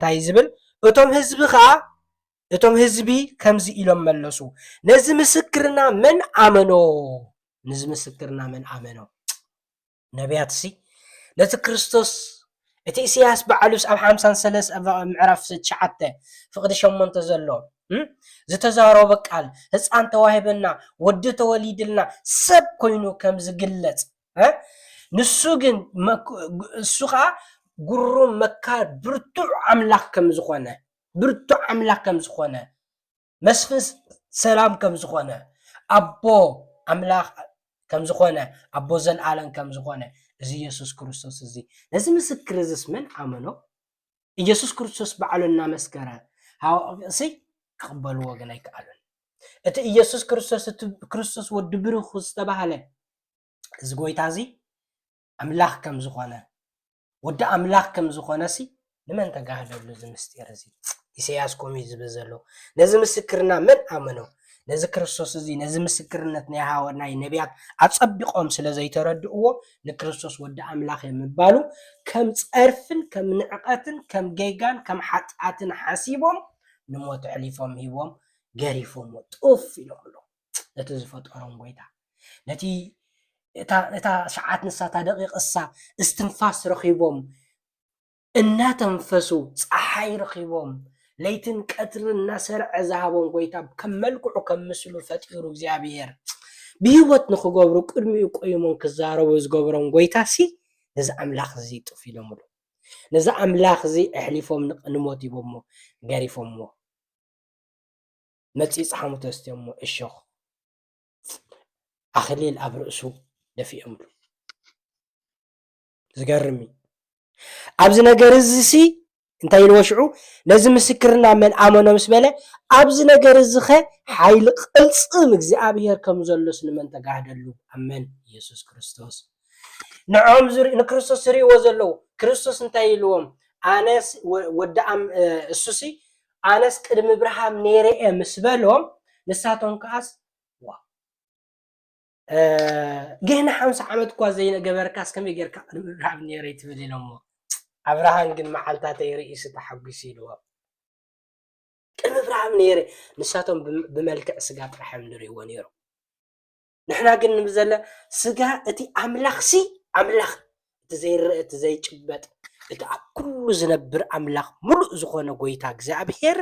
እንታይ ዝብል? እቶም ህዝቢ ኸዓ፣ እቶም ህዝቢ ከምዚ ኢሎም መለሱ፣ ነዚ ምስክርና መን ኣመኖ? ነዚ ምስክርና መን ኣመኖ? ነቢያትሲ ነቲ ክርስቶስ፣ እቲ ኢሳያስ ባዕሉስ ኣብ ሓምሳን ሰለስተ ኣብ ምዕራፍ ትሽዓተ ፍቕዲ ሸሞንተ ዘሎ እም? ዝተዛረቦ ቃል፣ ህፃን ተዋሂበና፣ ወዲ ተወሊድልና፣ ሰብ ኮይኑ ከም ዝግለጽ እ? ንሱ ግን መክ- እሱ ከዓ ግሩም መካር ብርቱዕ ኣምላኽ ከም ዝኾነ፣ ብርቱዕ ኣምላኽ ከም ዝኾነ፣ መስፍን ሰላም ከም ዝኾነ፣ ኣቦ ኣምላኽ ከም ዝኾነ፣ ኣቦ ዘልኣለም ከም ዝኾነ፣ እዚ ኢየሱስ ክርስቶስ እዚ፣ ነዚ ምስክር እዚስ መን ኣመኖ? ኢየሱስ ክርስቶስ ባዕሉ እናመስከረ ሃዋእሲ ክቕበልዎ ግን ኣይከኣሉን። እቲ ኢየሱስ ክርስቶስ፣ እቲ ክርስቶስ ወዲ ብሩኽ ዝተባህለ እዚ ጎይታ እዚ ኣምላኽ ከም ዝኾነ፣ ወዲ ኣምላኽ ከም ዝኾነ ሲ ንመን ተጋህደሉ እዚ ምስጢር እዚ? ኢሳያስ ከምኡ እዩ ዝብል ዘሎ። ነዚ ምስክርና መን ኣመኖ? ነዚ ክርስቶስ እዚ፣ ነዚ ምስክርነት ናይ ሃወ-፣ ናይ ነቢያት ኣጸቢቖም ስለ ዘይተረድእዎ፣ ንክርስቶስ ወዲ ኣምላኽ እዮም ምባሉ ከም ጸርፍን ከም ንዕቐትን ከም ጌጋን ከም ሓጢኣትን ሓሲቦም ንሞት ኣሕሊፎም ሂቦም ገሪፎምዎ ጡፍ ኢሎም ኣለዉ። ነቲ ዝፈጠሮም ጎይታ፣ ነቲ እታ፣ እታ ሰዓት ንሳ፣ እታ ደቂቕ እሳ፣ እስትንፋስ ረኺቦም እናተንፈሱ፣ ጸሓይ ረኺቦም፣ ለይትን ቀትርን እናሰርዐ ዝሃቦም ጎይታ፣ ከም መልክዑ ከም ምስሉ ፈጢሩ እግዚኣብሔር ብህይወት ንኽገብሩ ቅድሚኡ ቆይሞም ክዛረቡ ዝገበሮም ጎይታ ሲ፣ ነዚ ኣምላኽ እዚ ጡፍ ኢሎምሉ። ነዚ ኣምላኽ እዚ ኣሕሊፎም ን-፣ ንሞት ሂቦሞ፣ ገሪፎሞ። መጺጽ ሓሙት ወስደሞ እሾኽ ኣኽሊል ኣብ ርእሱ ደፊኦምሉ። ዝገርም እዩ። ኣብዚ ነገር እዚ ሲ እንታይ ኢልዎ ሽዑ? ነዚ ምስክርና መን ኣመኖ ምስ በለ፣ ኣብዚ ነገር እዚ ኸ ሓይሊ ቅልጽም እግዚኣብሔር ከም ዘሎስ ንመን ተጋህደሉ? ኣብ መን? ኢየሱስ ክርስቶስ። ንዕኦም ዝሪ-፣ ንክርስቶስ ዝሪእዎ ዘለዉ፣ ክርስቶስ እንታይ ኢልዎም? ኣነስ ወ-፣ ወዲ ኣም-፣ እ፣ እሱሲ ኣነስ ቅድሚ እብርሃም ነይረ እየ ምስ በሎም፣ ንሳቶም ከኣስ፣ ዋ፣ እ፣ ጌና ሓምሳ ዓመት እኳ ዘይገበርካስ ከመይ ጌርካ ቅድሚ እብርሃም ነይረ ትብል ኢሎሞ። ኣብርሃም ግን መዓልታተይ ርእዩሲ ተሓጒሱ ኢልዎም። ቅድሚ እብርሃም ነይረ። ንሳቶም ብም-፣ ብመልክዕ ስጋ ጥራሕ እዮም ዝርእይዎ ነይሮም። ንሕና ግን ንብል ዘለ ስጋ እቲ ኣምላኽ ሲ ኣምላኽ፣ እቲ ዘይረአ፣ እቲ ዘይጭበጥ፣ እቲ ኣብ ኩሉ ዝነብር ኣምላኽ፣ ምሉእ ዝኾነ ጎይታ እግዚኣብሔር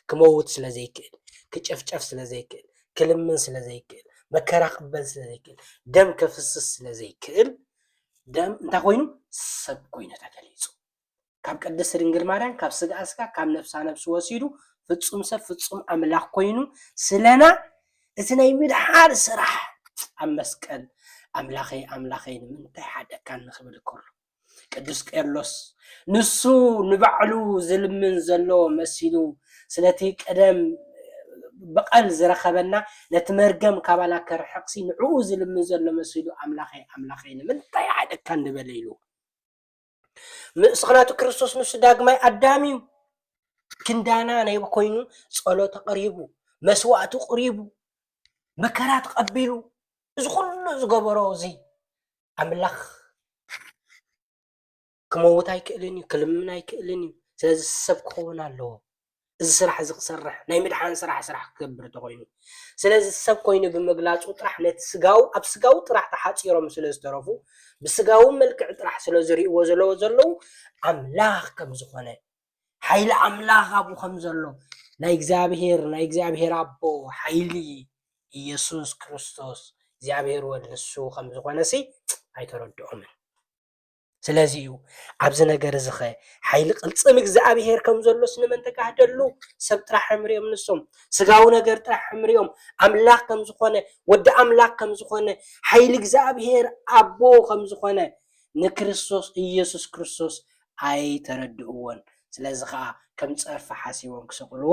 ክመውት ስለ ዘይክእል፣ ክጨፍጨፍ ስለ ዘይክእል፣ ክልምን ስለ ዘይክእል፣ መከራ ክቕበል ስለ ዘይክእል፣ ደም ከፍስስ ስለ ዘይክእል፣ ደም እንታይ ኮይኑ? ሰብ ኮይኑ ተገሊጹ። ካብ ቅድስት ድንግል ማርያም፣ ካብ ስጋ ስጋ፣ ካብ ነፍሳ ነፍሲ ወሲዱ ፍጹም ሰብ ፍጹም ኣምላኽ ኮይኑ ስለና፣ እቲ ናይ ምድሓን ስራሕ ኣብ መስቀል፣ ኣምላኸይ ኣምላኸይ ንምንታይ ሓደግካኒ ክብል ከሎ፣ ቅዱስ ቄርሎስ ንሱ ንባዕሉ ዝልምን ዘሎ መሲሉ፣ ስለቲ ቀደም በቐል ዝረኸበና፣ ነቲ መርገም ካባና ከርሕቕሲ ንዕኡ ዝልምን ዘሎ መሲሉ፣ ኣምላኸይ ኣምላኸይ ንምንታይ ሓደግካኒ በለ ኢሉ። ንስኽናቱ ክርስቶስ ንሱ ዳግማይ ኣዳም እዩ። ክንዳና ናይ ኮይኑ ጸሎት ኣቕሪቡ፣ መስዋእቲ ኣቕሪቡ፣ መከራ ተቐቢሉ፣ እዚ ኩሉ ዝገበሮ እዚ ኣምላኽ ክመውት ኣይክእልን እዩ፣ ክልምን ኣይክእልን እዩ። ስለዚ ሰብ ክኸውን ኣለዎ። እዚ ስራሕ እዚ ክሰርሕ፣ ናይ ምድሓን ስራሕ፣ ስራሕ ክገብር እንተኾይኑ። ስለዚ ሰብ ኮይኑ ብምግላጹ ጥራሕ ነቲ ስጋው፣ ኣብ ስጋው ጥራሕ ተሓጺሮም ስለ ዝተረፉ፣ ብስጋዊ መልክዕ ጥራሕ ስለ ዝርእይዎ ዘለዎ ዘለዉ፣ ኣምላኽ ከም ዝኾነ፣ ሓይሊ ኣምላኽ ኣብኡ ከም ዘሎ፣ ናይ እግዚኣብሔር፣ ናይ እግዚኣብሔር ኣቦ ሓይሊ ኢየሱስ ክርስቶስ እግዚኣብሔር ወልድ ንሱ ከም ዝኾነሲ ኣይተረድኦምን። ስለዚ እዩ ኣብዚ ነገር እዚ ኸ ሓይሊ ቅልጽም እግዚኣብሔር ከም ዘሎስ ንመን ተጋህደሉ? ሰብ ጥራሕ እዮም ሪኦም ንሶም፣ ስጋዊ ነገር ጥራሕ እዮም ሪኦም። ኣምላኽ ከም ዝኾነ፣ ወዲ ኣምላኽ ከም ዝኾነ፣ ሓይሊ እግዚኣብሔር ኣቦ ከም ዝኾነ ንክርስቶስ፣ ኢየሱስ ክርስቶስ ኣይተረድእዎን። ስለዚ ኸዓ ከም ጸርፊ ሓሲቦም ክሰቕልዎ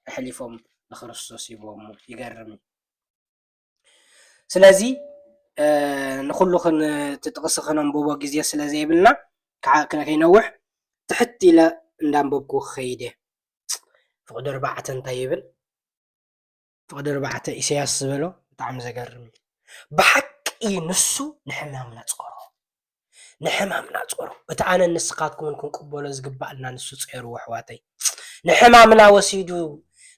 ኣሕሊፎም ንክርስቶስ ሂቦሞ። ይገርም እዩ። ስለዚ፣ እ፣ ንኹሉ ክን-፣ እቲ ጥቕሲ ክነንብቦ ግዜ ስለ ዘይብልና፣ ከዓ ክነ-፣ ከይነውሕ ትሕት ኢለ እንዳንበብኩ ክኸይድ እየ። ፍቕዲ ኣርባዕተ እንታይ ይብል? ፍቕዲ ኣርባዕተ ኢሳያስ ዝበሎ ብጣዕሚ ዘገርም እዩ። ብሓቂ ንሱ ንሕማምና ጾሮ፣ ንሕማምና ጾሮ። እቲ ኣነን ንስኻትኩምን ክንቅበሎ ዝግባኣልና ንሱ ጸይርዎ ኣሕዋተይ። ንሕማምና ወሲዱ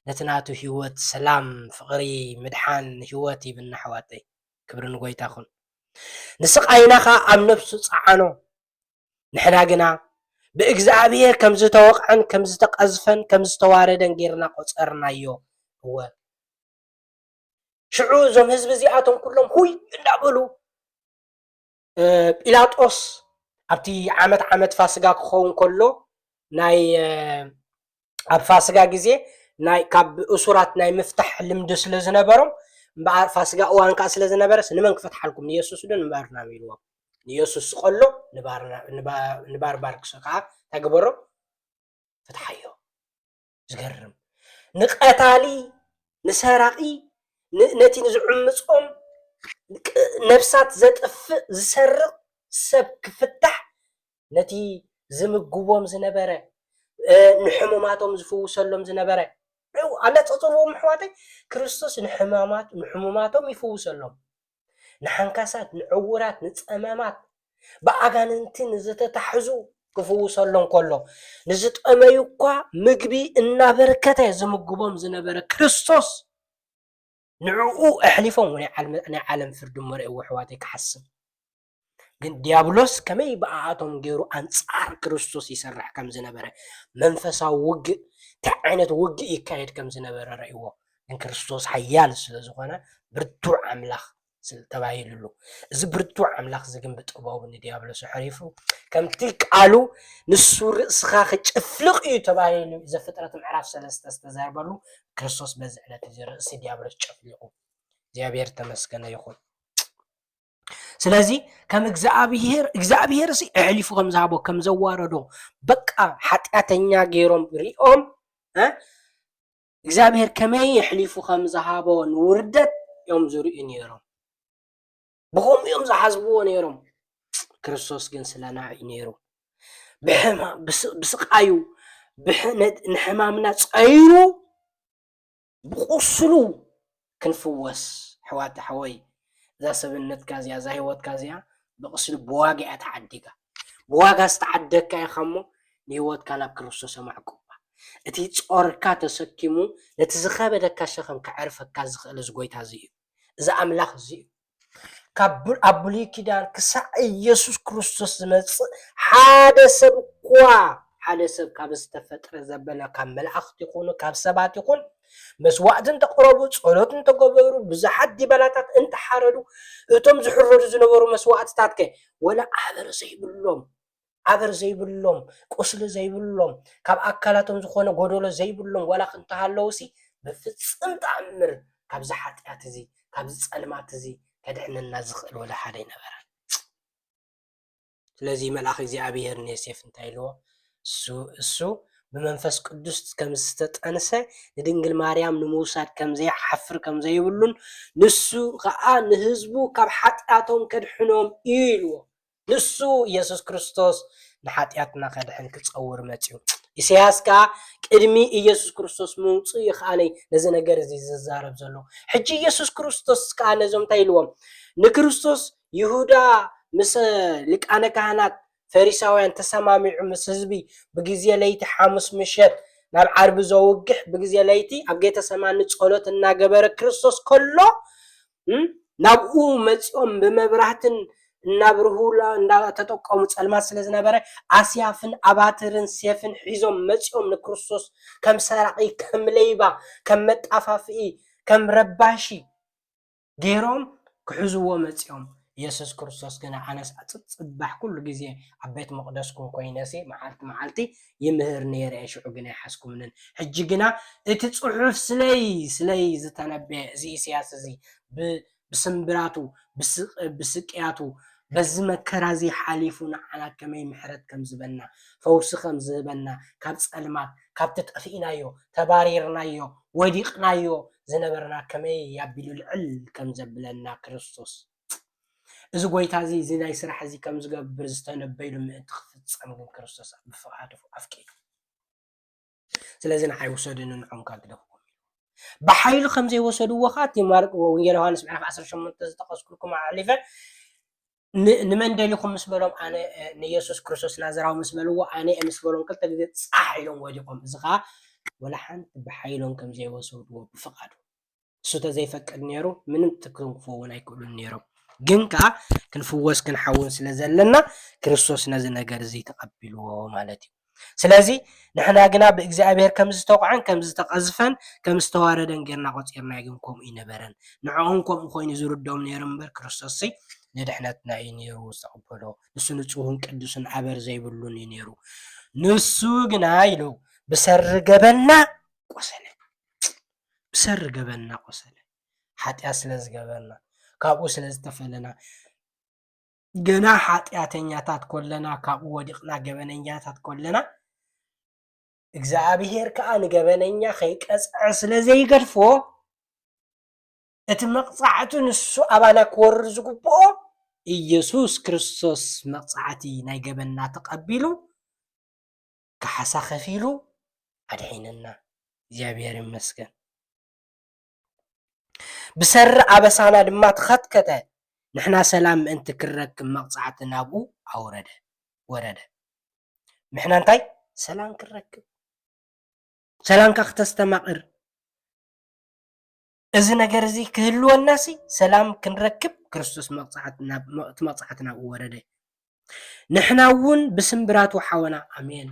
ነቲ ናቱ ህይወት፣ ሰላም፣ ፍቕሪ፣ ምድሓን፣ ህይወት ሂብና ኣሕዋተይ። ክብሪ ንጎይታ ይኹን። ንስቓይና ኸኣ ኣብ ነፍሱ ጸዓኖ። ንሕና ግና ብእግዚኣብሔር ከም ዝተወቕዐን ከም ዝተቐዝፈን ከም ዝተዋረደን ጌርና ቆጸርናዮ። እወ። ሽዑ እዞም ህዝቢ እዚኣቶም ኩሎም ሁይ እንዳበሉ፣ እ፣ ጲላጦስ ኣብቲ ዓመት ዓመት ፋስጋ ክኸውን ከሎ ናይ፣ እ፣ ኣብ ፋስጋ ግዜ ናይ ካብ እሱራት ናይ ምፍታሕ ልምዲ ስለ ዝነበሮም፣ እምበኣር ፋስጋ እዋን ከኣ ስለ ዝነበረስ ንመን ክፈትሓልኩም ንየሱስ ዶ ንባርናባ ኢልዎም። ንየሱስ ስቐሎ ንባርና-፣ ንባ-፣ ንባርባርክስ ከኣ እንታይ ግበሮ? ፍትሓዮ። ዝገርም። ንቐታሊ፣ ንሰራቒ፣ ን-፣ ነቲ ንዝዕምጾም ቅ-፣ ነብሳት ዘጥፍእ፣ ዝሰርቕ ሰብ ክፍታሕ፣ ነቲ ዝምግቦም ዝነበረ፣ እ፣ ንሕሙማቶም ዝፍውሰሎም ዝነበረ፣ ው-፣ ኣነጻጽብዎም ኣሕዋተይ፣ ክርስቶስ ንሕማማት-፣ ንሕሙማቶም ይፍውሰሎም። ንሓንካሳት፣ ንዕውራት፣ ንጸማማት፣ ብኣጋንንቲ ንዝተታሕዙ ክፍውሰሎም ከሎ፣ ንዝጠመዩ እኳ ምግቢ እናበርከተ ዝምግቦም ዝነበረ ክርስቶስ፣ ንዕኡ ኣሕሊፎም ናይ ዓለም፣ ናይ ዓለም ፍርዲ እሞ ረእይዎ ኣሕዋተይ ክሓስብ። ግን ዲያብሎስ ከመይ ብኣኣቶም ገይሩ ኣንጻር ክርስቶስ ይሰርሕ ከም ዝነበረ፣ መንፈሳዊ ውግእ፣ እንታይ ዓይነት ውግእ ይካየድ ከም ዝነበረ ረእይዎ። ግን ክርስቶስ ሓያል ስለ ዝኾነ ብርቱዕ ኣምላኽ ስለ ተባሂሉሉ። እዚ ብርቱዕ ኣምላኽ እዚ ግን ብጥበቡ ንዲያብሎስ ኣሕሪፉ፣ ከምቲ ቃሉ ንሱ ርእስኻ ክጭፍልቕ እዩ ተባሂሉ ዘፍጥረት ምዕራፍ ሰለስተ ዝተዛረበሉ፣ ክርስቶስ በዚ ዕለት እዚ ርእሲ ዲያብሎስ ጨፍሊቑ። እግዚኣብሔር ተመስገነ ይኹን። ስለዚ ከም እግዚኣብሔር፣ እግዚኣብሔር ሲ ኣሕሊፉ ከም ዝሃቦ፣ ከም ዘዋረዶ፣ በቃ ሓጢኣተኛ ገይሮም ሪኦም፣ እ፣ እግዚኣብሔር ከመይ ኣሕሊፉ ከም ዝሃቦ ንውርደት እዮም ዝርእዩ ነይሮም። ብኸምኡ እዮም ዝሓስብዎ ነይሮም። ክርስቶስ ግን ስለና እዩ ነይሩ። ብሕማ-፣ ብስ-፣ ብስቃዩ፣ ብሕ-፣ ነ-፣ ንሕማምና ጸይሩ፣ ብቁስሉ ክንፍወስ። ኣሕዋት፣ ሓወይ፣ እዛ ሰብነትካ እዚኣ፣ እዛ ህይወትካ እዚኣ ብቁስሉ ብዋጋ እያ ተዓዲጋ። ብዋጋ ዝተዓደግካ ኢኻ እሞ፣ ንህይወትካ ናብ ክርስቶስ ኣማዕቁባ። እቲ ጾርካ ተሰኪሙ፣ ነቲ ዝኸበደካ ሸኸም ከዕርፈካ ዝኽእል እዚ ጎይታ እዚ እዩ። እዚ ኣምላኽ እዚ እዩ። ካብ ብ-፣ ኣብ ብሉይ ኪዳን ክሳዕ ኢየሱስ ክርስቶስ ዝመጽእ ሓደ ሰብ እኳ፣ ሓደ ሰብ ካብ ዝተፈጥረ ዘበለ፣ ካብ መላእኽቲ ይኹኑ ካብ ሰባት ይኹን፣ መስዋዕቲ እንተቕረቡ፣ ጸሎት እንተገበሩ፣ ብዙሓት ዲበላታት እንተሓረዱ፣ እቶም ዝሕረዱ ዝነበሩ መስዋዕትታት ከ ወላ ኣበር ዘይብሎም፣ ኣበር ዘይብሎም፣ ቁስሊ ዘይብሎም፣ ካብ ኣካላቶም ዝኾነ ጎደሎ ዘይብሎም ዋላ ክንተሃለውሲ፣ ብፍጽም ተኣምር ካብዚ ሓጢኣት እዚ፣ ካብዚ ጸልማት እዚ ከድሕነና ዝኽእል ወላ ሓደ ኣይነበረን። ስለዚ መልኣኽ እግዚኣብሔር ንዮሴፍ እንታይ ኢልዎ? እሱ፣ እሱ ብመንፈስ ቅዱስ ከም ዝተጠንሰ ንድንግል ማርያም ንምውሳድ ከም ዘይሓፍር ከም ዘይብሉን ንሱ ኸኣ ንህዝቡ ካብ ሓጢኣቶም ከድሕኖም እዩ ኢልዎ። ንሱ ኢየሱስ ክርስቶስ ንሓጢኣትና ከድሕን ክጸውር መጺኡ። ኢሳያስ ከኣ ቅድሚ ኢየሱስ ክርስቶስ ምውጽኡ እዩ ከኣ ነዚ ነገር እዚ ዝዛረብ ዘሎ። ሕጂ ኢየሱስ ክርስቶስ ከኣ ነዞም እንታይ ኢልዎም? ንክርስቶስ ይሁዳ ምስ ሊቃነ ካህናት ፈሪሳውያን ተሰማሚዑ ምስ ህዝቢ ብግዜ ለይቲ ሓሙስ ምሸት ናብ ዓርቢ ዘውግሕ ብግዜ ለይቲ ኣብ ጌተሰማኒ ጸሎት እናገበረ ክርስቶስ ከሎ፣ እም፣ ናብኡ መጺኦም ብመብራህትን እናብርሁላ እንዳተጠቀሙ ጸልማት ስለ ዝነበረ ኣስያፍን ኣባትርን ሴፍን ሒዞም መጺኦም ንክርስቶስ ከም ሰራቒ፣ ከም ሌባ፣ ከም መጣፋፍኢ፣ ከም ረባሺ ገይሮም ክሕዝዎ መጺኦም። የሱስ ክርስቶስ ግና ኣነስ ጽባሕ ኩሉ ግዜ ኣብ ቤት መቕደስኩም ኮይነሲ መዓልቲ መዓልቲ ይምህር ነይረ እየ፣ ሽዑ ግን ኣይሓዝኩምንን። ሕጂ ግና እቲ ጽሑፍ ስለይ ስለይ ዝተነበየ እዚ ኢሳያስ እዚ ብ-፣ ብስምብራቱ፣ ብስቅ-፣ ብስቅያቱ፣ በዚ መከራ እዚ ሓሊፉ ንዓና ከመይ ምሕረት ከም ዝበና፣ ፈውሲ ከም ዝህበና፣ ካብ ጸልማት፣ ካብቲ ጠፊእናዮ፣ ተባሪርናዮ፣ ወዲቕናዮ ዝነበርና ከመይ ኣቢሉ ልዕል ከም ዘብለና ክርስቶስ። እዚ ጎይታ እዚ፣ እዚ ናይ ስራሕ እዚ ከም ዝገብር ዝተነበይሉ ምእንቲ ክፍጸም ግን ክርስቶስ ብፍቓዱ ኣፍቂዱ። ስለዚ ንዓይ ውሰዱኒ ንዖም ካብ ግደፍኩም። ብሓይሉ ከም ዘይወሰድዎ ኸኣ እቲ ማርቆ ወንጌል ዮሃንስ ምዕራፍ ዓሰርተ ሸሞንተ ዝጠቐስኩልኩም ኣሕሊፈ ን-፣ ንመን ደሊኹም ምስ በሎም፣ ኣነ፣ እ፣ ንየሱስ ክርስቶስ ናዝራዊ ምስ በልዎ፣ ኣነ እየ ምስ በሎም፣ ክልተ ግዜ ጻሕ ኢሎም ወዲቖም። እዚ ኸኣ ወላ ሓንቲ ብሓይሎም ከም ዘይወሰድዎ ብፍቓዱ። እሱ ተዘይፈቅድ ነይሩ፣ ምንም ትክንክፎ እውን ኣይክእሉን ነይሮም። ግን ከኣ ክንፍወስ ክንሓውን ስለ ዘለና፣ ክርስቶስ ነዚ ነገር እዚ ተቐቢልዎ ማለት እዩ። ስለዚ ንሕና ግና ብእግዚኣብሔር ከም ዝተቑዐን ከም ዝተቐዝፈን ከም ዝተዋረደን ጌርና ቆጺርናዮ፣ ግን ከምኡ ይነበረን። ንዕኦም ከምኡ ኮይኑ ዝርድኦም ነይሩ እምበር፣ ክርስቶስሲ ንድሕነትና እዩ ነይሩ ዝተቐበሎ። ንሱ ንጹህን ቅዱስን ኣበር ዘይብሉን እዩ ነይሩ። ንሱ ግና ኢሉ ብሰሪ ገበንና ቆሰለ። ብሰሪ ገበንና ቆሰለ። ሓጢኣት ስለ ዝገበርና፣ ካብኡ ስለ ዝተፈለና፣ ገና ሓጢኣተኛታት ኮለና፣ ካብኡ ወዲቕና ገበነኛታት ኮለና፣ እግዚኣብሄር ከኣ ንገበነኛ ከይቀጽዐ ስለ ዘይገድፎ፣ እቲ መቕጻዕቲ ንሱ ኣባና ክወርድ ዝግብኦ፣ ኢየሱስ ክርስቶስ መቕጻዕቲ ናይ ገበንና ተቐቢሉ፣ ካሕሳ ከፊሉ ኣድሒንና። እግዚኣብሔር ይመስገን። ብሰሪ ኣበሳና ድማ ተኸትከተ። ንሕና ሰላም ምእንቲ ክንረክብ መቕጻዕቲ ናብኡ ኣውረደ፣ ወረደ። ንሕና እንታይ? ሰላም ክንረክብ። ሰላምካ ክተስተማቕር። እዚ ነገር እዚ ክህልወናሲ ሰላም ክንረክብ ክርስቶስ መቕጻዕት-፣ ናብ-፣ እቲ መቕጻዕቲ ናብኡ ወረደ። ንሕና እውን ብስምብራቱ ሓወና። ኣሜን።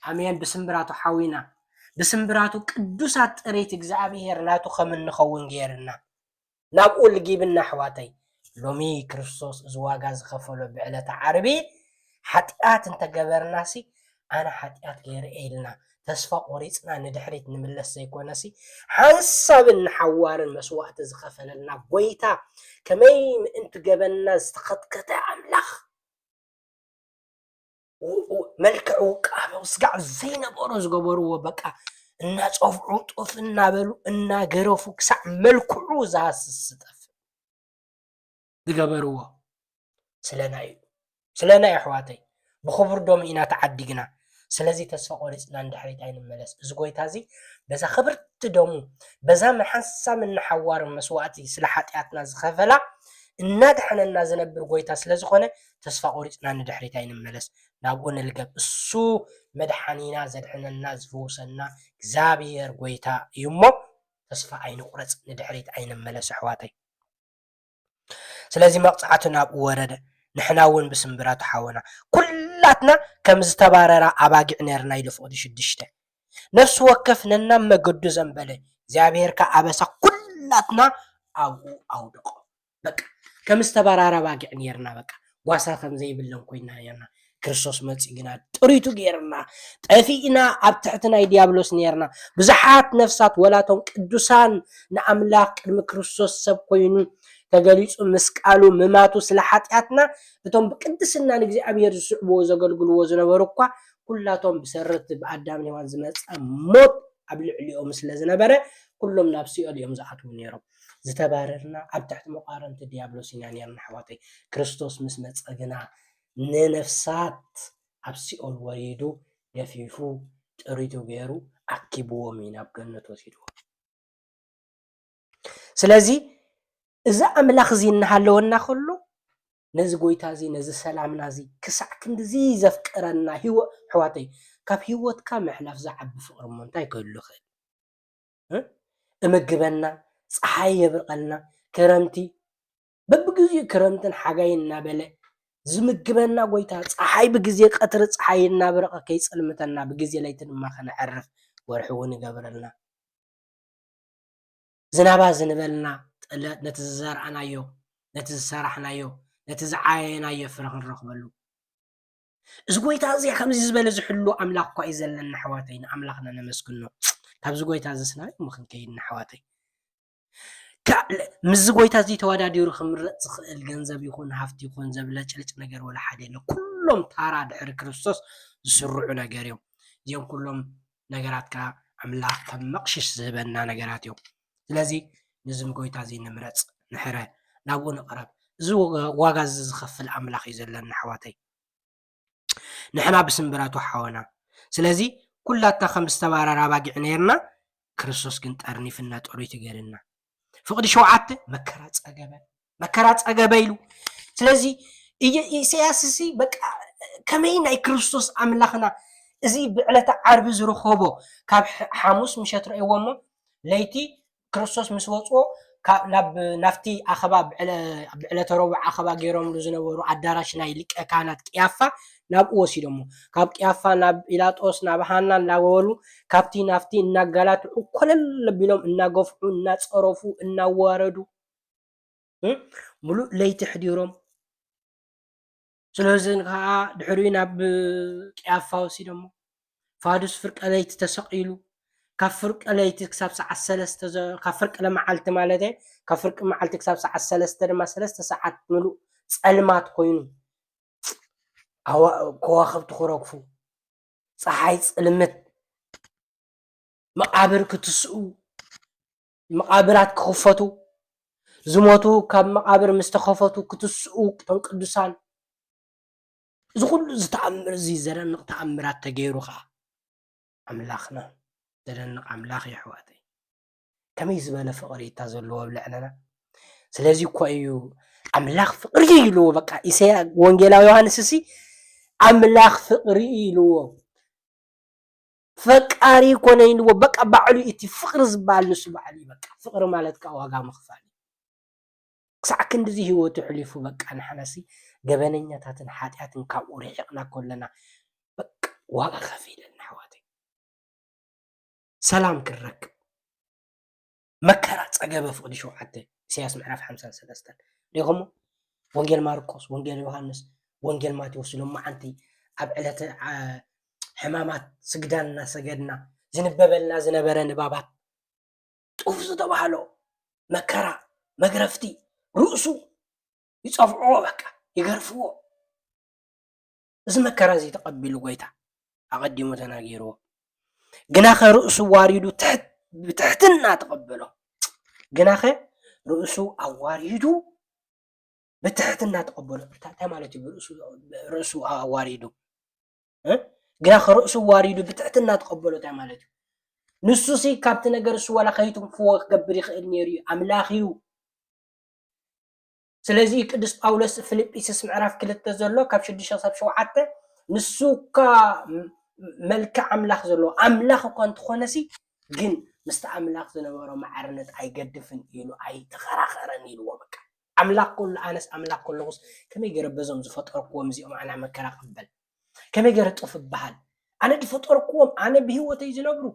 ኣሜን። ብስምብራቱ ሓዊና። ብስምብራቱ ቅዱሳት ጥሪት እግዚኣብሔር ናቱ ከም እንኸውን ገይርና። ናብኡ ልጊብና ኣሕዋተይ። ሎሚ ክርስቶስ እዚ ዋጋ ዝኸፈሎ ብዕለተ ዓርቢ ሓጢኣት እንተገበርናሲ፣ ኣነ ሓጢኣት ገይረ እየ ኢልና ተስፋ ቆሪጽና ንድሕሪት ንምለስ ዘይኮነሲ፣ ሓንሳብን ንሓዋርን መስዋእቲ ዝኸፈለልና ጎይታ፣ ከመይ ምእንቲ ገበንና ዝተኸትከተ ኣምላኽ፣ ው-፣ ው-፣ መልክዕ ውቃበ ስጋዕ ዘይነበሮ ዝገበርዎ፣ በቃ እናጸፍዑ ጡፍ እናበሉ እናገረፉ ክሳዕ መልክዑ ዝሃስስ ዝጠፍእ ዝገበርዎ ስለና እዩ። ስለና እዩ ኣሕዋተይ። ብኽቡር ደሙ ኢና ተዓዲግና። ስለዚ ተስፋ ቆሪጽና ንድሕሪት ኣይንመለስ። እዚ ጎይታ እዚ በዛ ክብርቲ ደሙ፣ በዛ ሓንሳብን ሓዋርን መስዋእቲ ስለ ሓጢኣትና ዝኸፈላ፣ እናድሓነና ዝነብር ጎይታ ስለ ዝኾነ፣ ተስፋ ቆሪጽና ንድሕሪት ኣይንመለስ። ናብኡ ንልገብ። እሱ መድሓኒና፣ ዘድሕነና፣ ዝፍውሰና እግዚኣብሔር ጎይታ እዩ እሞ፣ ተስፋ ኣይንቑረጽ፣ ንድሕሪት ኣይንመለስ ኣሕዋተይ። ስለዚ መቕጻዕቲ ናብኡ ወረደ፣ ንሕና እውን ብስምብራቱ ሓወና። ኩላትና ከም ዝተባረራ ኣባጊዕ ኔርና ኢሉ ፍቕዲ ሽዱሽተ። ነፍሲ ወከፍ ነናብ መገዱ ዘንበለ፣ እግዚኣብሔር ከኣ ኣበሳ ኩላትና ኣብኡ ኣውደቖ። በቃ ከም ዝተባራራ ኣባጊዕ ኔርና፣ በቃ ጓሳ ከም ዘይብለን ኮይና ኔርና። ክርስቶስ መጺኡ ግና ጥሪቱ ጌርና፣ ጠፊእና ኣብ ትሕቲ ናይ ዲያብሎስ ኔርና። ብዙሓት ነፍሳት፣ ወላቶም ቅዱሳን፣ ንኣምላኽ ቅድሚ ክርስቶስ ሰብ ኮይኑ ተገሊጹ፣ ምስ ቃሉ ምማቱ ስለ ሓጢኣትና፣ እቶም ብቅድስና ንእግዚኣብሔር ዝስዕብዎ ዘገልግልዎ ዝነበሩ እኳ፣ ኩላቶም ብሰረቲ ብኣዳምን ሄዋን ዝመጸ ሞት ኣብ ልዕሊኦም ስለ ዝነበረ፣ ኩሎም ናብ ሲኦል እዮም ዝኣትዉ ኔሮም። ዝተባረርና ኣብ ትሕቲ መቋረንቲ ዲያብሎስ ኢና ኔርና ኣሕዋተይ። ክርስቶስ ምስ መጸ ግና ንነፍሳት ኣብ ሲኦል ወሪዱ ገፊፉ ጥሪቱ ገይሩ ኣኪብዎም እዩ ናብ ገነት ወሲድዎም። ስለዚ እዚ ኣምላኽ እዚ እናሃለወና ከሎ ነዚ ጎይታ እዚ ነዚ ሰላምና እዚ ክሳዕ ክንድዚ ዘፍቅረና ህይወ-፣ ኣሕዋተይ ካብ ህይወትካ ምሕላፍ ዝዓቢ ፍቕሪ እሞ እንታይ ክህሉ ይኽእል? እ? እምግበና፣ ጸሓይ የብርቐልና፣ ክረምቲ በብግዚኡ ክረምትን ሓጋይን እናበለ ዝምግበና ጎይታ፣ ጸሓይ ብግዜ ቀትሪ ጸሓይ እናብረቐ ከይጸልምተና፣ ብግዜ ለይቲ ድማ ከነዕርፍ ወርሒ እውን ይገብረልና። ዝናባ ዝንበልና፣ ጠለ-፣ ነቲ ዝዘርኣናዮ፣ ነቲ ዝሰራሕናዮ፣ ነቲ ዝዓየናዮ ፍረ ክንረኽበሉ። እዚ ጎይታ እዚ ከምዚ ዝበለ ዝሕሉ ኣምላኽ እኳ እዩ ዘለና ኣሕዋተይ፣ ንኣምላኽና ነመስግኖ። ካብዚ ጎይታ እዚ ስናይ እሞ ክንከይድ ንኣሕዋተይ። ካ-፣ ምስዚ ጎይታ እዚ ተወዳዲሩ ክምረጽ ዝኽእል ገንዘብ ይኹን ሃፍቲ ይኹን ዘብለጭልጭ ነገር ወላ ሓደ የለ። ኩሎም ታራ ድሕሪ ክርስቶስ ዝስርዑ ነገር እዮም። እዚኦም ኩሎም ነገራት ከኣ ኣምላኽ ከም መቕሽሽ ዝህበና ነገራት እዮም። ስለዚ ነዚ ጎይታ እዚ ንምረጽ፣ ንሕረ፣ ናብኡ ንቕረብ። እዚ ዋጋ፣ ዋጋ እዚ ዝኸፍል ኣምላኽ እዩ ዘለና ኣሕዋተይ። ንሕና ብስምብራቱ ሓወና። ስለዚ ኩላትና ከም ዝተባረራ ኣባጊዕ ነይርና፣ ክርስቶስ ግን ጠርኒፍና ጥሩይ ትገርና። ፍቕዲ ሸውዓተ መከራ ጸገበ። መከራ ጸገበ ኢሉ ስለዚ ኢየ-፣ ኢሳያስ እዚ በቃ ከመይ ናይ ክርስቶስ ኣምላኽና እዚ ብዕለተ ዓርቢ ዝረኸቦ ካብ ሕ-፣ ሓሙስ ምሸት ረእይዎ እሞ ለይቲ ክርስቶስ ምስ ወፅዎ ካብ፣ ናብ፣ ናብቲ ኣኸባ ብዕለ-፣ ብዕለተ ረቡዕ ኣኸባ ገይሮምሉ ዝነበሩ ኣዳራሽ ናይ ሊቀ ካህናት ቅያፋ ናብኡ ወሲዶሞ። ካብ ቅያፋ ናብ ጲላጦስ ናብ ሃና እናበሉ ካብቲ ናብቲ እናጋላትዑ ኮለል ኣቢሎም እናገፍሑ እናፀረፉ እናዋረዱ እ፣ ሙሉእ ለይቲ ኣሕዲሮም። ስለዚ ከዓ ድሕሪኡ ናብ ቅያፋ ወሲዶሞ። ፋዱስ ፍርቀ ለይቲ ተሰቒሉ። ካብ ፍርቀ ለይቲ ክሳብ ሰዓት ሰለስተ ዘ-፣ ካብ ፍርቂ ለመዓልቲ ማለት እየ፣ ካብ ፍርቂ መዓልቲ ክሳብ ሰዓት ሰለስተ ድማ ሰለስተ ሰዓት ሙሉእ ጸልማት ኮይኑ፣ ኣዋ-፣ ከዋኽብቲ ክረግፉ፣ ጸሓይ ጽልምት፣ መቓብር ክትስኡ፣ መቓብራት ክኽፈቱ፣ ዝሞቱ ካብ መቓብር ምስ ተኸፈቱ ክትስኡ፣ እቶም ቅዱሳን። እዚ ኩሉ፣ እዚ ተኣምር፣ እዚ ዘደንቕ ተኣምራት ተገይሩ ኸዓ፣ ኣምላኽና፣ ዘደንቕ ኣምላኽ እዩ፣ ኣሕዋተይ። ከመይ ዝበለ ፍቕሪ እታ ዘለዎ ኣብ ልዕለና። ስለዚ እኮ እዩ ኣምላኽ ፍቕሪ ኢልዎ። በቃ፣ ኢሰያ-፣ ወንጌላዊ ዮሃንስ እሲ ኣምላኽ ፍቕሪ ኢልዎ። ፈቃሪ ኮነ ኢልዎ። በቃ፣ ባዕሉ እቲ ፍቕሪ ዝበሃል ንሱ ባዕሉ እዩ። በቃ፣ ፍቕሪ ማለት ከዓ ዋጋ ምኽፋል እዩ። ክሳዕ ክንድዚ ህይወቱ ሕሊፉ፣ በቃ፣ ንሕናሲ ገበነኛታትን ሓጢኣትን ካብኡ ርሒቕና ከለና፣ በቃ፣ ዋጋ ከፊለልና፣ ኣሕዋተይ። ሰላም ክንረክብ። መከራ ጸገበ ፍቕዲ ሸውዓተ፣ ኢሳያስ ምዕራፍ ሓምሳን ሰለስተን። ሪኢኹሞ? ወንጌል ማርቆስ፣ ወንጌል ዮሃንስ፣ ወንጌል ማቴዎስ፣ ሎማዓንቲ ኣብ ዕለተ፣ ዓ-፣ ሕማማት ስግዳን እናሰገድና ዝንበበልና ዝነበረ ንባባት፣ ጡፍ ዝተባህሎ መከራ፣ መግረፍቲ፣ ርእሱ ይጸፍዕዎ፣ በቃ ይገርፍዎ። እዚ መከራ እዚ ተቐቢሉ ጎይታ ኣቐዲሙ ተናጊርዎ። ግናኸ ርእሱ ዋሪዱ ትሕት-፣ ብትሕትና ተቐበሎ። ግናኸ ርእሱ ኣዋሪዱ ብትሕትና ተቐበሎ። እንታይ፣ እንታይ ማለት እዩ? ብርእሱ፣ ርእሱ ኣዋሪዱ። እ? ግናኸ ርእሱ ዋሪዱ ብትሕትና ተቐበሎ እንታይ ማለት እዩ? ንሱሲ ካብቲ ነገር እሱ ዋላ ከይትንክፍዎ ክገብር ይኽእል ነይሩ እዩ። ኣምላኽ እዩ። ስለዚ ቅዱስ ጳውሎስ ፊልጵስዩስ ምዕራፍ ክልተ ዘሎ ካብ ሽዱሽተ ክሳብ ሸውዓተ፣ ንሱ እኳ ም-፣ መልክዕ ኣምላኽ ዘለዎ ኣምላኽ እኳ እንተኾነሲ፣ ግን ምስቲ ኣምላኽ ዝነበሮ ማዕርነት ኣይገድፍን ኢሉ ኣይተኸራኸረን ኢልዎ። በቃ ኣምላኽ ከሎ፣ ኣነስ ኣምላኽ ከለኹስ ከመይ ገይረ በዞም ዝፈጠርክዎም እዚኦም ኣነ መከራ ቅበል? ከመይ ገይረ ጡፍ እበሃል? ኣነ ዝፈጠርክዎም፣ ኣነ ብህይወተይ ዝነብሩ፣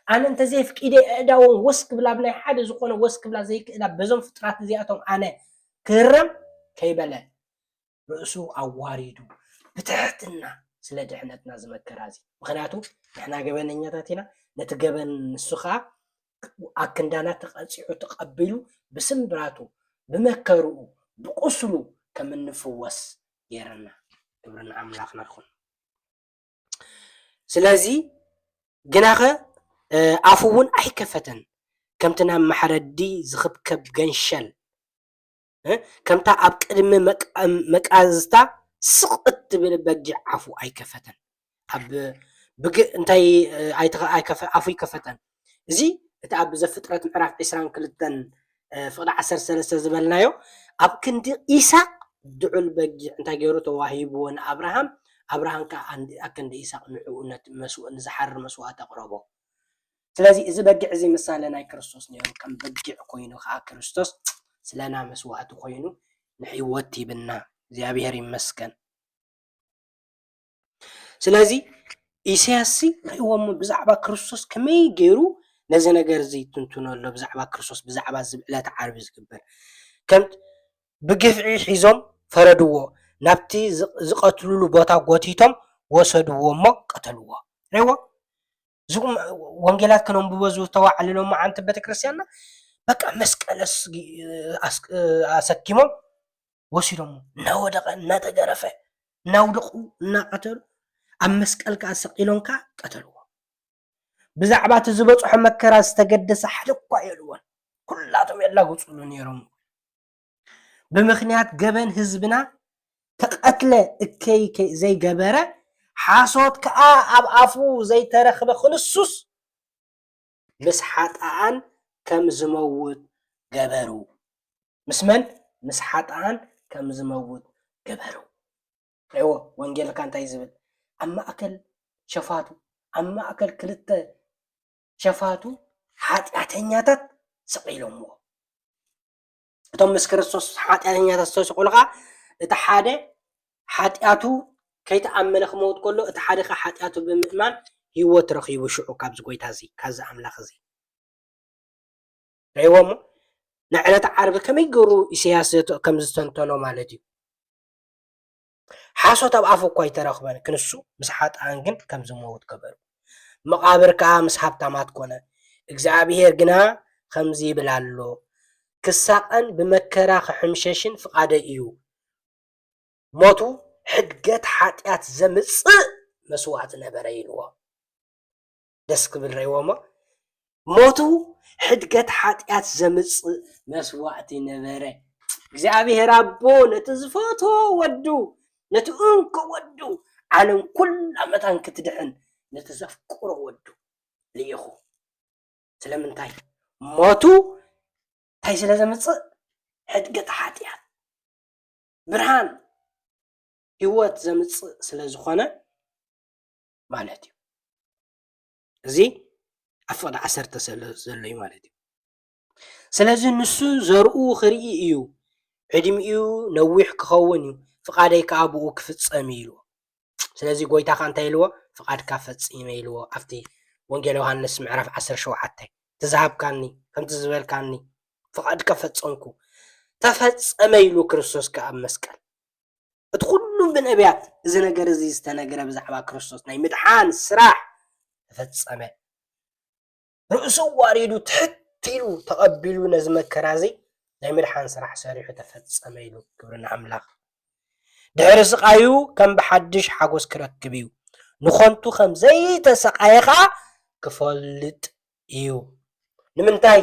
ኣነ እንተዘየፍቂደ ኣእዳዎም ወስ ክብላ፣ ኣብ ናይ ሓደ ዝኾነ ወስ ክብላ ዘይክእላ በዞም ፍጥራት እዚኣቶም ኣነ ክህረም ከይበለ፣ ርእሱ ኣዋሪዱ ብትሕትና ስለ ድሕነትና ዝመከራ እዚ። ምኽንያቱ ንሕና ገበነኛታት ኢና፣ ነቲ ገበን ንሱ ኸኣ ኣክንዳና ተቐጺዑ ተቐቢሉ ብስምብራቱ፣ ብመከርኡ፣ ብቁስሉ ከም እንፍወስ ገይረና። ክብሪ ንኣምላኽና ይኹን። ስለዚ ግናኸ፣ እ፣ ኣፉ እውን ኣይከፈተን፣ ከምቲ ናብ ማሕረዲ ዝኽብከብ ገንሸል፣ እ፣ ከምታ ኣብ ቅድሚ መቃ-፣ መቃዝታ ስቕ እትብል በጊዕ ኣፉ ኣይከፈተን። ኣብ ብግ-፣ እንታይ፣ እ፣ ኣይተኸ-፣ ኣይከፈ-፣ ኣፉ ኣይከፈተን። እዚ እቲ ኣብ ዘፍጥረት ምዕራፍ ዕስራን ክልተን፣ እ፣ ፍቕዲ ዓሰርተ ሰለስተ ዝበልናዮ፣ ኣብ ክንዲ ኢሳቅ ድዑል በጊዕ እንታይ ገይሩ ተዋሂብዎ ንኣብርሃም፣ ኣብርሃም ከኣ ኣንድ-፣ ኣብ ክንዲ ኢሳቅ ንዕኡ ነቲ መስዋእ-፣ ንዝሓርር መስዋእቲ ኣቕረቦ። ስለዚ እዚ በጊዕ እዚ ምሳሌ ናይ ክርስቶስ ነይሩ። ከም በጊዕ ኮይኑ ከኣ ክርስቶስ ስለና መስዋእቲ ኮይኑ ንህይወት ሂብና። እግዚኣብሔር ይመስገን። ስለዚ ኢሳያስ ሲ ርእይዎሞ ብዛዕባ ክርስቶስ ከመይ ገይሩ ነዚ ነገር እዚ ይትንትኖ ኣሎ፣ ብዛዕባ ክርስቶስ፣ ብዛዕባ እዚ ዕለተ ዓርቢ ዝግበር። ከም ብግፍዒ ሒዞም ፈረድዎ፣ ናብቲ ዝ-፣ ዝቐትልሉ ቦታ ጎቲቶም ወሰድዎ እሞ ቀተልዎ። ርእይዎ? እዚ ወንጌላት ከነንብቦ ዝተዋዕለ ሎማዓንቲ ቤተክርስትያንና በቃ መስቀል ኣስ-፣ ኣስ-፣ ኣሰኪሞም ወሲዶሞ እናወደቐ፣ እናተገረፈ፣ እናውደቑ፣ እናቐተሉ፣ ኣብ መስቀል ከኣ ሰቒሎም ከኣ ቀተልዎ። ብዛዕባ እቲ ዝበጽሖ መከራ ዝተገደሰ ሓደ እኳ የልቦን። ኩላቶም የላግጹሉ ነይሮም። ብምኽንያት ገበን ህዝብና ተቐትለ እከይ ከ-፣ ዘይገበረ፣ ሓሶት ከኣ ኣብ ኣፉ ዘይተረኽበ ክንሱስ፣ ምስ ሓጥኣን ከም ዝመውት ገበሩ። ምስ መን? ምስ ሓጥኣን ከም ዝመውት ገበሩ። ርእዎ፣ ወንጌልካ እንታይ ዝብል? ኣብ ማእከል ሸፋቱ፣ ኣብ ማእከል ክልተ ሸፋቱ ሓጢኣተኛታት ሰቒሎምዎ። እቶም ምስ ክርስቶስ ሓጢኣተኛታት ዝተሰቕሉ ኸዓ፣ እቲ ሓደ ሓጢኣቱ ከይተኣመነ ክመውት ከሎ፣ እቲ ሓደ ኸዓ ሓጢኣቱ ብምእማን ህይወት ረኺቡ ሽዑ ካብዚ ጎይታ እዚ፣ ካብዚ ኣምላኽ እዚ። ርእይዎ እሞ፣ ንዕለተ ዓርቢ ከመይ ገይሩ ኢሳያስ ዘተ-፣ ከም ዝተንተኖ ማለት እዩ። ሓሶት ኣብ ኣፉ እኳ ኣይተረኽበን፣ ክንሱ ምስ ሓጥኣን ግን ከም ዝመውት ገበሩ። መቓብር ከኣ ምስ ሃብታማት ኮነ። እግዚኣብሄር ግና ከምዚ ይብል ኣሎ፣ ክሳቐን ብመከራ ክሕምሸሽን ፍቓደይ እዩ። ሞቱ ሕድገት ሓጢኣት ዘምጽእ መስዋእቲ ነበረ ኢልዎ። ደስ ክብል ርእይዎ እሞ፣ ሞቱ ሕድገት ሓጢኣት ዘምጽእ መስዋእቲ ነበረ። እግዚኣብሄር ኣቦ ነቲ ዝፈትዎ ወዱ፣ ነቲ እንኮ ወዱ፣ ዓለም ኩላ መታን ክትድሕን ነቲ ዘፍቅሮ ወዱ ልኢኹ። ስለምንታይ? ሞቱ እንታይ ስለ ዘምጽእ? ሕድገት ሓጢኣት። ብርሃን ህይወት ዘምጽእ ስለ ዝኾነ ማለት እዩ። እዚ ኣብ ፍቕዲ ዓሰርተ ዘሎ፣ ዘሎ እዩ ማለት እዩ። ስለዚ ንሱ ዘርኡ ክርኢ እዩ፣ ዕድሚኡ ነዊሕ ክኸውን እዩ፣ ፍቓደይ ከኣ ብኡ ክፍጸም እዩ ኢልዎ። ስለዚ ጎይታ ከኣ እንታይ ኢልዎ? ፍቓድካ ፈጺመ ኢልዎ። ኣብቲ ወንጌል ዮሃንስ ምዕራፍ ዓሰርተ ሸውዓተ፣ "እቲ ዝሃብካኒ፣ ከምቲ ዝበልካኒ፣ ፍቓድካ ፈጸምኩ፣ ተፈጸመ" ኢሉ ክርስቶስ ከኣ ኣብ መስቀል። እቲ ኩሉ ብነቢያት እዚ ነገር እዚ ዝተነገረ ብዛዕባ ክርስቶስ ናይ ምድሓን ስራሕ ተፈጸመ። ርእሱ ኣዋሪዱ ትሕት ኢሉ ተቐቢሉ ነዚ መከራ እዚ ናይ ምድሓን ስራሕ ሰሪሑ ተፈጸመ ኢሉ። ክብሪ ንኣምላኽ። ድሕሪ ስቓዩ ከም ብሓድሽ ሓጎስ ክረክብ እዩ። ንኸንቱ ከም ዘይተሰቓየ ኸኣ ክፈልጥ እዩ። ንምንታይ?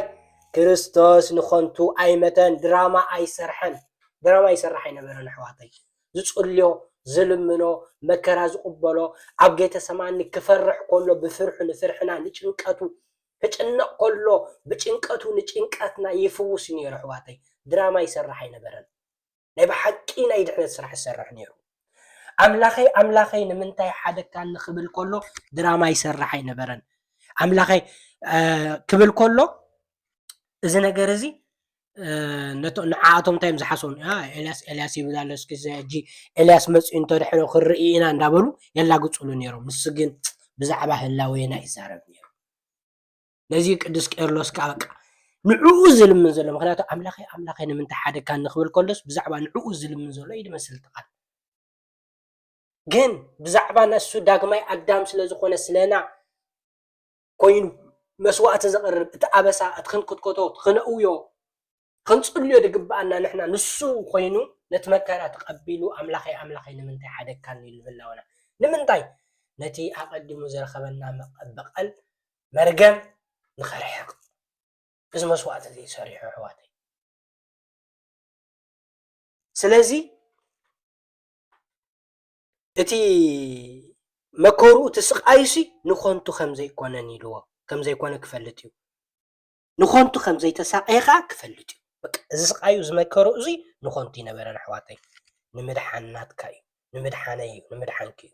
ክርስቶስ ንኸንቱ ኣይመተን፣ ድራማ ኣይሰርሐን። ድራማ ይሰርሕ ኣይነበረን ኣሕዋተይ። ዝጽልዮ፣ ዝልምኖ፣ መከራ ዝቕበሎ፣ ኣብ ጌተሰማኒ ክፈርሕ ከሎ ብፍርሑ ንፍርሕና ንጭንቀቱ ክጭነቕ ከሎ ብጭንቀቱ ንጭንቀትና ይፍውስ እዩ ነይሩ ኣሕዋተይ። ድራማ ይሰርሕ ኣይነበረን። ናይ ብሓቂ ናይ ድሕነት ስራሕ ይሰርሕ ነይሩ። "ኣምላኸይ፣ ኣምላኸይ ንምንታይ ሓደግካኒ?" ክብል ከሎ ድራማ ይሰርሕ ኣይነበረን። "ኣምላኸይ" እ፣ ክብል ከሎ እዚ ነገር እዚ እ፣ ነቶ-፣ ንዓኣቶም እንታይ እዮም ዝሓስቡ? "ኣ፣ ኤልያስ፣ ኤልያስ ይብል ኣሎ፣ እስኪ እዚ ሕጂ ኤልያስ መጺኡ እንተድሕኖ ክንርኢ ኢና" እንዳበሉ የላግጹሉ ነይሮም። ንሱ ግን ብዛዕባ ህላዌና ይዛረብ ነይሩ። ነዚ ቅዱስ ቄርሎስ ከኣ በቃ ንዕኡ ዝልምን ዘሎ፣ ምኽንያቱ "ኣምላኸይ፣ ኣምላኸይ ንምንታይ ሓደግካኒ?" ክብል ከሎስ ብዛዕባ ንዕኡ ዝልምን ዘሎ እዩ ዝመስል እቲ ቃል። ግን ብዛዕባ ነሱ ዳግማይ ኣዳም ስለ ዝኾነ፣ ስለና ኮይኑ መስዋእቲ ዘቕርብ፣ እቲ ኣበሳ፣ እቲ ክንክትከቶ፣ እቲ ክነእውዮ፣ ክንጽልዮ ዝግብኣና ንሕና፣ ንሱ ኮይኑ ነቲ መከራ ተቐቢሉ፣ "ኣምላኸይ፣ ኣምላኸይ ንምንታይ ሓደግካኒ?" ኢሉ ብላወና። ንምንታይ? ነቲ ኣቐዲሙ ዘረኸበና መቐ-፣ በቐል መርገም ንኸርሕቕ። እዚ መስዋእቲ እዚ እዩ ሰሪሑ ኣሕዋተይ። ስለዚ እቲ መከሩ፣ እቲ ስቓዩሲ ንኸንቱ ከም ዘይኮነን ኢልዎ፣ ከም ዘይኮነ ክፈልጥ እዩ። ንኸንቱ ከም ዘይተሳቐየ ኸኣ ክፈልጥ እዩ። በቃ፣ እዚ ስቓዩ፣ እዚ መከሩ እዚ ንኸንቱ ኣይነበረን ኣሕዋተይ። ንምድሓን ናትካ እዩ፣ ንምድሓነይ እዩ፣ ንምድሓንኪ እዩ።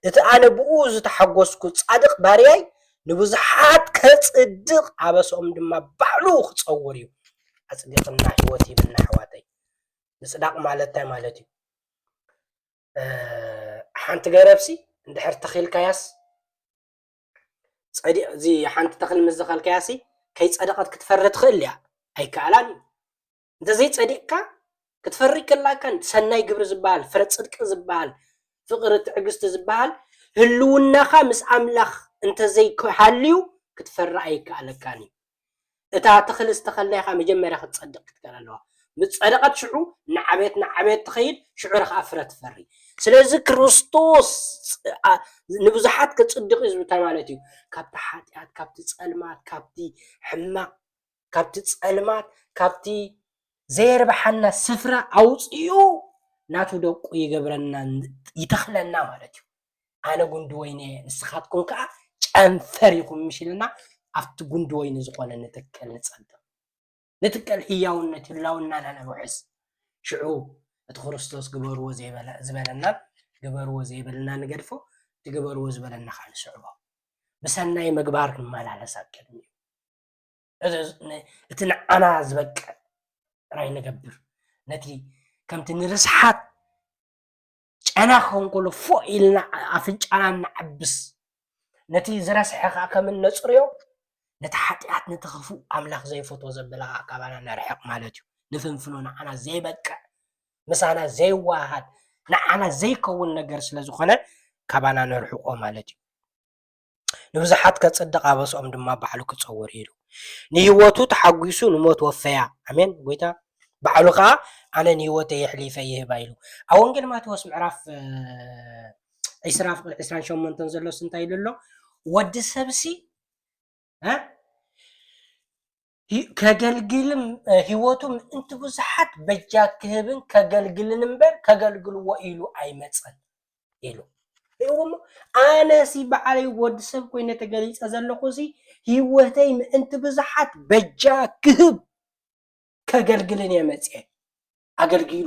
እቲ ኣነ ብኡ ዝተሓጎስኩ ጻድቕ ባርያይ ንብዙሓት ከጽድቕ ኣበስኦም ድማ ባዕሉ ክጸውር እዩ። ኣጽዲቕና ህይወት ሂብና ኣሕዋተይ። ምጽዳቕ ማለት እንታይ ማለት እዩ? እ፣ ሓንቲ ገረብሲ እንድሕር ተኺልካያስ ጸዲቕ፣ እዚ ሓንቲ ተኽሊ ምስ ዘኸልካያሲ ከይጸደቐት ክትፈሪ ትኽእል እያ? ኣይከኣላን እዩ። እንተዘይጸዲቕካ ክትፈሪ ከላካ ሰናይ ግብሪ ዝበሃል፣ ፍረ ጽድቂ ዝበሃል፣ ፍቕሪ፣ ትዕግስቲ ዝበሃል ህልውናኻ ምስ ኣምላኽ እንተዘይሃልዩ ክትፈሪ ኣይከኣለካን እዩ። እታ ተኽሊ ዝተኸልናያ ኸኣ መጀመርያ ክትጸድቕ ክትከኣል ኣለዋ። ምስ ጸደቐት ሽዑ እናዓበየት እናዓበየት ትኸይድ፣ ሽዑ ኸኣ ፍረ ትፈሪ። ስለዚ ክርስቶስ፣ አ፣ ንብዙሓት ከጽድቕ እዩ ዝብል እንታይ ማለት እዩ? ካብቲ ሓጢኣት፣ ካብቲ ጸልማት፣ ካብቲ ሕማቕ፣ ካብቲ ጸልማት፣ ካብቲ ዘየርብሓና ስፍራ ኣውጺኡ ናቱ ደቁ ይገብረና፣ ይተኽለና ማለት እዩ። ኣነ ጉንዲ ወይኒ እየ፣ ንስኻትኩም ከኣ ጨንፈር ኢኹም፣ ምሽ ኢልና ኣብቲ ጉንዲ ወይኒ ዝኾነ ንትከል፣ ንጸድቕ። ንትከል፣ ህያውነት ህላውናና ነውሕስ። ሽዑ እቲ ክርስቶስ ግበርዎ ዘይበለ ዝበለና ግበርዎ ዘይበለና ንገድፎ፣ እቲ ግበርዎ ዝበለና ከዓ ንስዕቦ። ብሰናይ ምግባር ንመላለስ ኣብ ቅድሚኡ። እቲ ንዓና ዝበቅዕ ጥራይ ንገብር። ነቲ ከምቲ ንርስሓት ጨና ክኸውን ከሎ ፎእ ኢልና ኣፍንጫና ንዓብስ፣ ነቲ ዝረስሐ ከዓ ከም እነፅርዮ፣ ነቲ ሓጢኣት ነቲ ክፉእ ኣምላኽ ዘይፈትዎ ዘበለ ከዓ ካባና ነርሕቕ ማለት እዩ። ንፍንፍኖ ንዓና ዘይበቅዕ፣ ምሳና ዘይወሃሃድ፣ ንዓና ዘይከውን ነገር ስለ ዝኾነ ካባና ነርሕቆ ማለት እዩ። ንብዙሓት ከጽድቕ ኣበስኦም ድማ ባዕሉ ክጸውር ኢሉ ንህይወቱ ተሓጒሱ ንሞት ወፈያ። ኣሜን። ጎይታ ባዕሉ ከኣ ኣነ ንህይወተይ የሕሊፈ ይህባ ኢሉ ኣብ ወንጌል ማቴዎስ ምዕራፍ ዒስራ ፍቕሪ ዒስራን ሸሞንተን ዘሎስ እንታይ ኢሉ ኣሎ? ወዲ ሰብሲ ከገልግልን ህይወቱ ምእንቲ ብዙሓት በጃ ክህብን ከገልግልን እምበር ከገልግልዎ ኢሉ ኣይመጸን ኢሉ። እሞ ኣነሲ ባዕለይ ወዲ ሰብ ኮይነ ተገሊጸ ዘለኹ ሲ ህይወተይ ምእንቲ ብዙሓት በጃ ክህብ ከገልግልን እየ መጽኤ። ኣገልጊሉ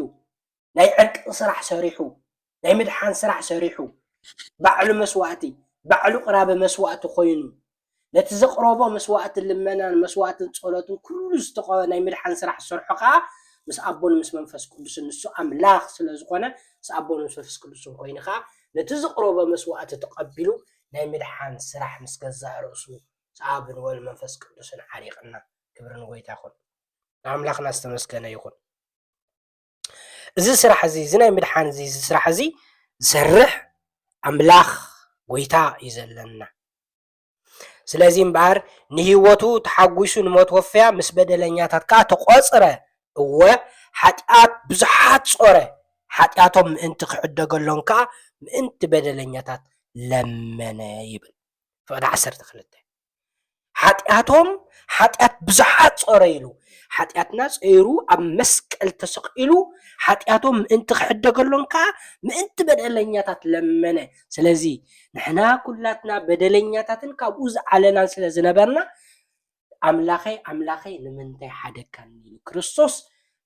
ናይ ዕርቂ ስራሕ ሰሪሑ ናይ ምድሓን ስራሕ ሰሪሑ ባዕሉ መስዋእቲ ባዕሉ ቅራበ መስዋእቲ ኮይኑ ነቲ ዘቕረቦ መስዋእትን ልመናን መስዋእትን ጸሎትን ኩሉ ዝተቐበ ናይ ምድሓን ስራሕ ዝሰርሖ ከዓ ምስ ኣቦን ምስ መንፈስ ቅዱስን ንሱ ኣምላኽ ስለ ዝኾነ ምስ ኣቦን ምስ መንፈስ ቅዱስን ኮይኑ ከዓ ነቲ ዝቕረቦ መስዋእቲ ተቐቢሉ ናይ ምድሓን ስራሕ ምስ ገዛእ ርእሱ ምስ ኣብን ወልድ መንፈስ ቅዱስን ዓሪቕና። ክብሪ ንጎይታ ይኹን። ንኣምላኽና ዝተመስገነ ይኹን። እዚ ስራሕ እዚ እዚ ናይ ምድሓን እዚ እዚ ስራሕ እዚ ዝሰርሕ ኣምላኽ ጎይታ እዩ ዘለና። ስለዚ እምበኣር ንህይወቱ ተሓጒሱ ንሞት ወፈያ ምስ በደለኛታት ከዓ ተቖፅረ። እወ ሓጢኣት ብዙሓት ጾረ፣ ሓጢኣቶም ምእንቲ ክሕደገሎም ከዓ ምእንቲ በደለኛታት ለመነ ይብል። ፍቕዲ ዓሰርተ ክልተ ሓጢኣቶም ሓጢኣት ብዙሓት ጾረ ኢሉ ሓጢኣትና ጸይሩ ኣብ መስቀል ተሰቒሉ ሓጢኣቶም ምእንቲ ክሕደገሎም ከዓ ምእንቲ በደለኛታት ለመነ። ስለዚ ንሕና ኩላትና በደለኛታትን ካብኡ ዝዓለናን ስለ ዝነበርና ኣምላኸይ ኣምላኸይ ንምንታይ ሓደግካኒ ኢሉ ክርስቶስ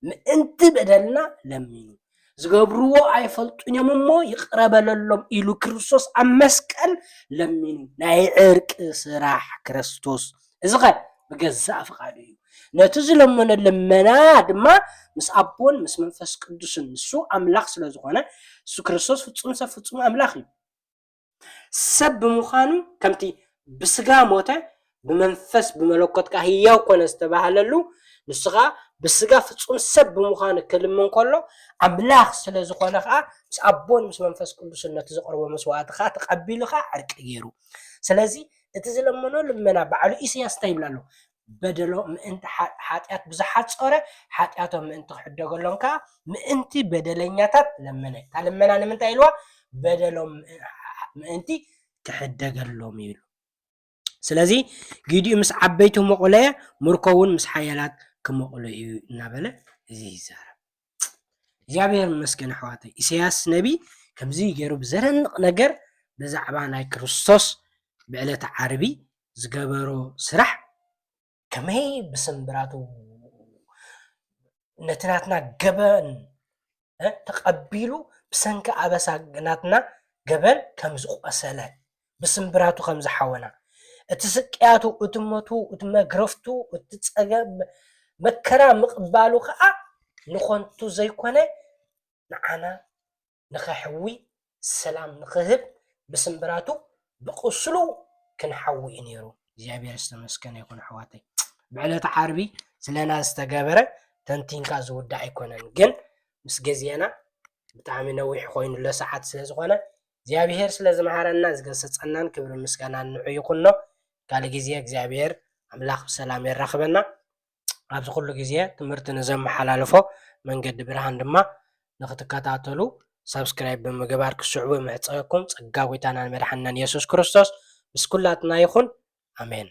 ምእንቲ በደልና ለሚኑ። ዝገብርዎ ኣይፈልጡን እዮም እሞ ይቕረ በለሎም ኢሉ ክርስቶስ ኣብ መስቀል ለሚኑ። ናይ ዕርቂ ስራሕ ክርስቶስ እዚ ኸ ብገዛእ ፍቓዱ እዩ። ነቲ ዝለመኖ ልመና ድማ ምስ ኣቦን ምስ መንፈስ ቅዱስን ንሱ ኣምላኽ ስለ ዝኾነ ንሱ ክርስቶስ ፍጹም ሰብ ፍጹም ኣምላኽ እዩ። ሰብ ብምዃኑ ከምቲ ብስጋ ሞተ ብመንፈስ ብመለኮት ከዓ ህያው ኮነ ዝተባህለሉ ንሱ ከዓ ብስጋ ፍጹም ሰብ ብምዃኑ ክልምን ከሎ ኣምላኽ ስለ ዝኾነ ከዓ ምስ ኣቦን ምስ መንፈስ ቅዱስን ነቲ ዘቕርቦ መስዋእቲ ከዓ ተቐቢሉ ከዓ ዕርቂ ገይሩ። ስለዚ እቲ ዝለመኖ ልመና ባዕሉ ኢሳያስ እንታይ ይብል ኣሎ? በደሎም ምእንቲ ሓጢኣት ብዙሓት ጾረ ሓጢኣቶም ምእንቲ ክሕደገሎም ከዓ ምእንቲ በደለኛታት ለመነ። እታ ልመና ንምንታይ ኢልዋ? በደሎም ምእንቲ ክሕደገሎም እዩ ኢሉ። ስለዚ ጊዲኡ ምስ ዓበይቲ ክመቑለ እየ፣ ምርኮ እውን ምስ ሓያላት ክመቑሎ እዩ እናበለ እዚ ይዛረብ። እግዚኣብሔር ይመስገን ኣሕዋተይ። ኢሳያስ ነቢ ከምዚ ገይሩ ብዘደንቕ ነገር ብዛዕባ ናይ ክርስቶስ ብዕለተ ዓርቢ ዝገበሮ ስራሕ ከመይ ብስምብራቱ ነቲ ናትና ገበን ተቐቢሉ ብሰንኪ ኣበሳ ናትና ገበን ከም ዝቆሰለ ብስምብራቱ ከም ዝሓወና እቲ ስቅያቱ እቲ ሞቱ እቲ መግረፍቱ እቲ ጸገም መከራ ምቕባሉ ከዓ ንኾንቱ ዘይኮነ ንዓና ንኸሕዊ ሰላም ንኽህብ ብስምብራቱ ብቁስሉ ክንሓዊ እዩ ነይሩ። እግዚኣብሔር ዝተመስገነ ይኹን ኣሕዋተይ። ብዕለተ ዓርቢ ስለና ዝተገበረ ተንቲንካ ዝውዳእ ኣይኮነን፣ ግን ምስ ግዜና ብጣዕሚ ነዊሕ ኮይኑ ኣሎ ሰዓት ስለ ዝኾነ እግዚኣብሔር ስለ ዝመሃረና ዝገሰጸናን ክብሪ ምስጋና ንዑ ይኹኖ። ካልእ ግዜ እግዚኣብሔር ኣምላኽ ብሰላም የራኽበና። ኣብዚ ኩሉ ግዜ ትምህርቲ ንዘመሓላልፎ መንገዲ ብርሃን ድማ ንክትከታተሉ ሳብስክራይብ ብምግባር ክትስዕቡ ይምሕጸነኩም። ጸጋ ጎይታናን መድሓንናን የሱስ ክርስቶስ ምስ ኩላትና ይኹን። ኣሜን።